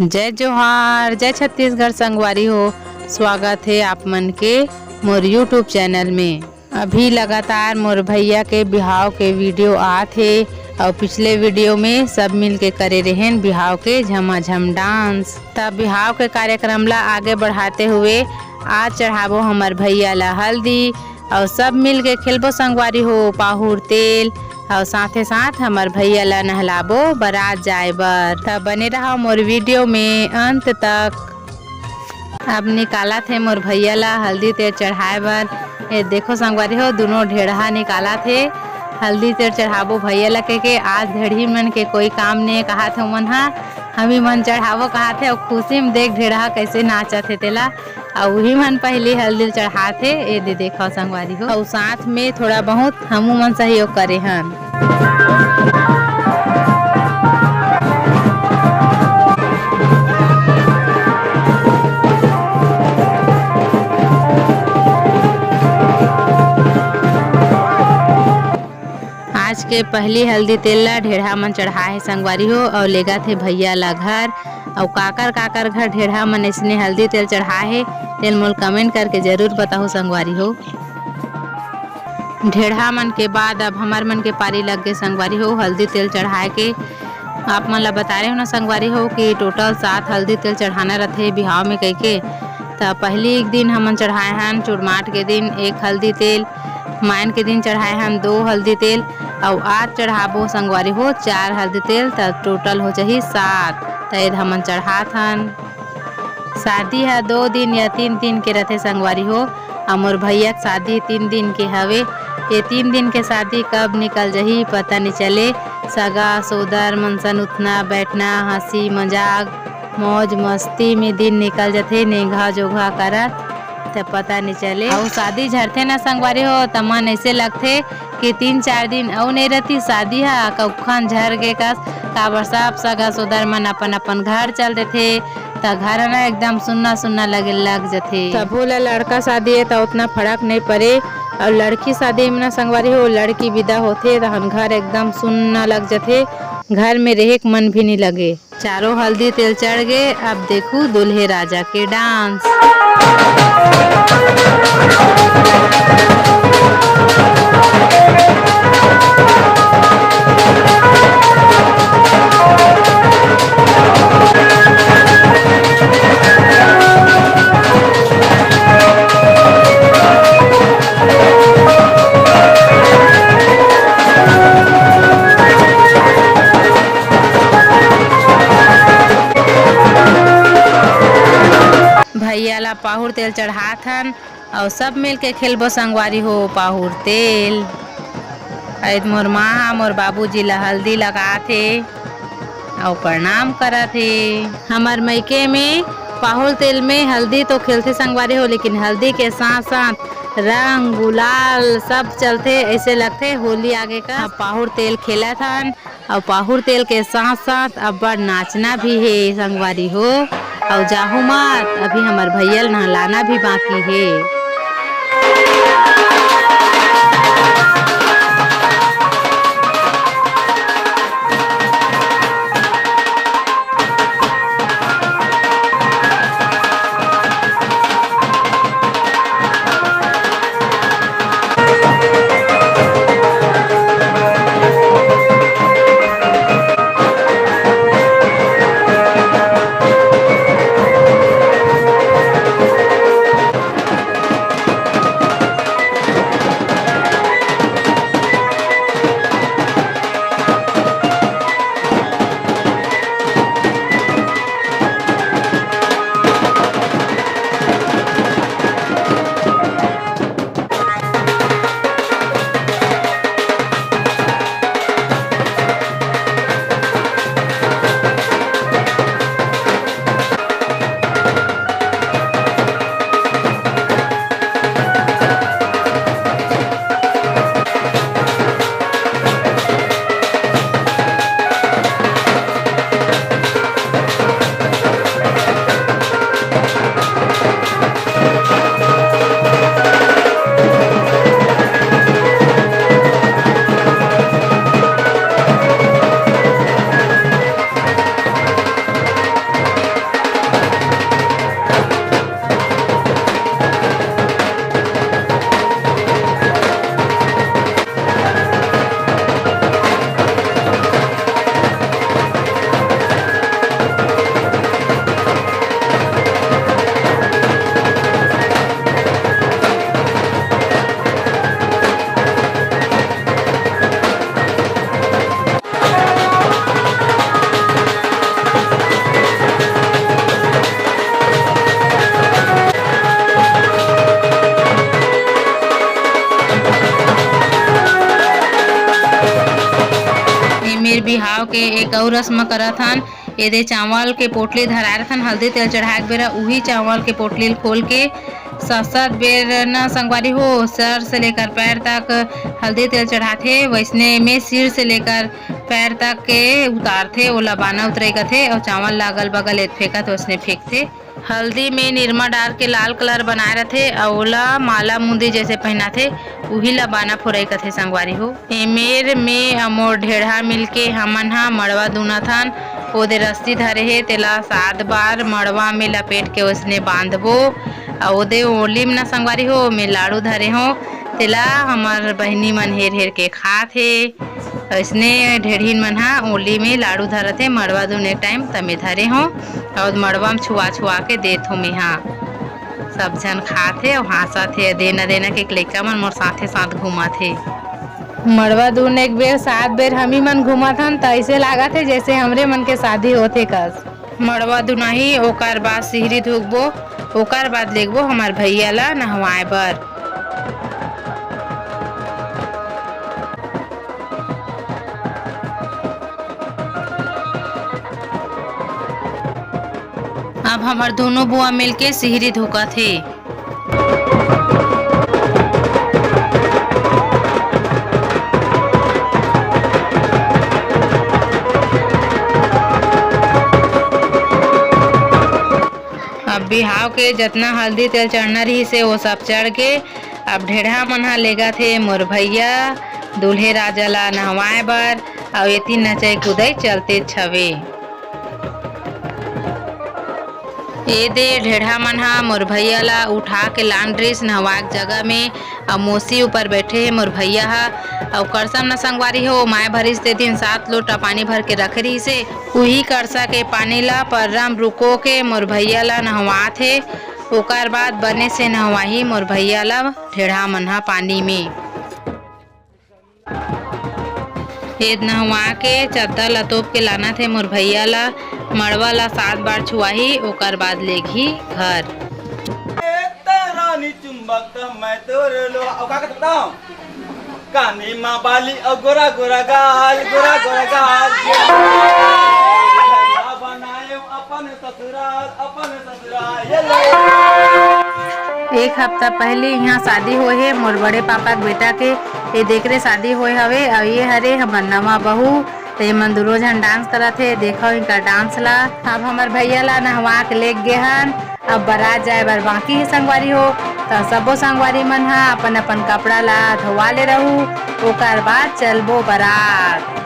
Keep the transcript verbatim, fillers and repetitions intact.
जय जोहार, जय छत्तीसगढ़ संगवारी हो। स्वागत हे आप मन के मोर YouTube चैनल में। अभी लगातार मोर भैया के बिहाव के वीडियो आत हे, अउ पिछले वीडियो में सब मिल के करे रहेन बिहाव के झमाझम डांस। तब बिहाव के कार्यक्रम ला आगे बढ़ाते हुए आज चढ़ाबो हमर भैया ला हल्दी, अउ सब मिल के खेलबो संगवारी हो पाहुर तेल, अउ साथे साथ हमर भैया ला नहलाबो बारात जाए बर। तब बने रहो मोर वीडियो में अंत तक। अब निकालत हे मोर भैया ला हल्दी तेल चढ़ाए बर। ए देखो संगवारी हो, दुनो ढेड़हा निकालत हे। हल्दी तेल चढ़ाबो भैया ला कहिके। आज ढेड़ही मन के कोई काम नहीं कहत हे ओमन हा, हमी मन चढ़ाबो कहत हे। अउ खुशी में देख ढेड़हा कैसे नाचत हे तेला। अउ उही मन पहली हल्दी ल चढ़ात हे। ए दे देखव संगवारी हो, अउ साथ में थोड़ा बहुत हमू मन सहयोग करे हन। आज के पहली हल्दी तेल ला ढेड़हा मन चढ़ाए हे संगवारी हो, अउ लेगत हे भैया ला घर। अउ काकर काकर घर ढेड़हा मन अइसने हल्दी तेल चढ़ाए हे, तेन मोल कमेंट करके जरूर बताहू संगवारी हो। ढेड़हा मन के बाद अब हमर मन के पारी लग गे संगवारी हो हल्दी तेल चढ़ाए के। आप मन ला बता रहे हो ना संगवारी हो कि टोटल सात हल्दी तेल चढ़ाना रथे बिहाव में कहिके। त पहली एक दिन हमन चढ़ाए हन चुड़माट के दिन एक हल्दी तेल, मायन के दिन चढ़ाए हन दो हल्दी तेल, अउ आज चढ़ाबो संगवारी हो चार हल्दी तेल, त टोटल हो जाही सात। त एद हमन चढ़ात हन। शादी ह दो दिन या तीन दिन के रथे संगवारी हो, अउ मोर भैया के शादी तीन दिन के हवे। ये तीन दिन के शादी कब निकल जही पता नइ चले। सगा सोदर मन सन उठना बैठना, हंसी मजाक, मौज मस्ती में दिन निकल जथे, नेंघा जोघा करत, त पता नइ चले। अउ शादी झरथे ना संगवारी हो, त मन ऐसे लगथे कि तीन चार दिन अउ नइ रहती शादी ह, कखन झर गे कस, काबर सब सगा सोदर मन अपन अपन घर चल देथे, त घर ह ना एकदम सुन्ना सुन्ना लगे लग जथे। तभो ले लड़का शादी हे त उतना फरक नइ परे, अउ लड़की शादी में ना संगवारी हो, लड़की विदा होथे तहन घर एकदम सुन्ना लग जथे, घर में रेहे के मन भी नइ लगे। चारों हल्दी तेल चढ़ गे, अब देखू दूल्हे राजा के डांस। भैया ला पाहुर तेल चढ़ात हन, अउ सब मिल के खेलबो संगवारी हो पाहुर तेल। अउ मोर माँ ह मोर बाबूजी ला हल्दी लगात हे, अउ प्रणाम करत हे। हमर मइके में पाहुर तेल में हल्दी तो खेलथे संगवारी हो, लेकिन हल्दी के साथ साथ रंग गुलाल सब चलथे, ऐसे लगथे होली आगे का। अब पाहुर तेल खेलत हन, अउ पाहुर तेल के साथ साथ अब्बड़ नाचना भी हे संगवारी हो। अउ जाहू मत, अभी हमर भैया ल नहलाना भी बाकी हे। के एक अउ रस्म करत हन। एदे चावल के पोटली धराए रथन, हल्दी तेल चढ़ाए के बेरा उही चावल के पोटली ल खोल के सात सात बेर न संगवारी हो, सर से लेकर पैर तक हल्दी तेल चढ़ाथे। वैसने में सिर से लेकर पैर तक के उतारथे, ओला बाना उतरई कथे। अउ चावल ला अगल बगल एद फेंकत वैसने फेंकथे। हल्दी में निरमा डाल के लाल कलर बनाए रथे अउ ओला माला मुंदी जैसे पहनाथे, उही ला बाना फोरई कथे संगवारी हो। एमेर में अउ मोर ढेढ़ा मिलके हमन ह मड़वा दुनत हन। ओदे रस्सी धरे हे, तेला सात बार मड़वा में लपेट के ओसने बांधबो। अउ ओदे ओली में ना संगवारी हो, में लाड़ू धरे हो, तेला हमर बहिनी मन हेर हेर के खात हे। अइसने ढेढ़ीन मन ह ओली में लाड़ू धरत हे, मड़वा दुने टाइम तमे धरे हो, अउ मड़वा में छुआ छुआ के देत हो मेहा। सब झन खात हे अउ हाँसत हे। देना देना के लइका मन मोर साथे साथ घूमत हे। मड़वा दुन एक बेर सात बेर हमी मन घूमत हन, त अइसे लागत हे जैसे हमरे मन के शादी होथे कस। मड़वा दुनाही, ओकर बाद सिहरी धुकबो, ओकर बाद लेगबो हमर भैया ला नहवाए बर। अब हमर दोनों बुआ मिलके सिहरी धुकत हे। अब बिहाव के जतना हल्दी तेल चढ़ना रहिस हे, वो सब चढ़ के अब ढेढ़ा मन ह लेगत हे मोर भैया दूल्हे राजा ला नहवाए बर, अउ एती नचई कुदई चलते छवे। ए दे ढेढ़ा मन ह मोर भैया ला उठा के लान रिस नहवाए के जगह में, अउ मोसी ऊपर बैठे हे मोर भैया ह। अउ करसम न संगवारी हो, माय भरिस ते दिन सात लोटा पानी भर के रखे रिहिस हे। उही करसा के पानी ला पर्रा म रुको के मोर भैया ला नहवात हे। ओकर बाद बने से नहवाही मोर भैया ला ढेढ़ा मन ह पानी में। एद नहवा के चद्दर ला तोप के लानत हे मोर भैया ला। मड़वा ला सात बार छुआही, ओकर बाद लेगही घर। ए त रानी चुंबक त मैं तोर लोहा, अउ का कहत हूँ? कानी माँ बाली अउ गोरा गोरा गाल, गोरा गोरा गाल। बनाए अपन ससुराल, अपन ससुराल, ये ले। एक हफ्ता पहले यहाँ शादी होए हे मोर बड़े पापा के बेटा के। ये देख रे शादी होए हवे, अउ ये हरे हमर नवा बहू। त ये मन दुनो झन डांस करत हे, देखो इनका डांस ला। अब हमर भैया ला नहवा के लेग गे हन, अब बारात जाए बर बाकी हे संगवारी हो। त सबो संगवारी मन ह अपन अपन कपड़ा ला धोवा ले रहू, ओकर बाद चलबो बारात।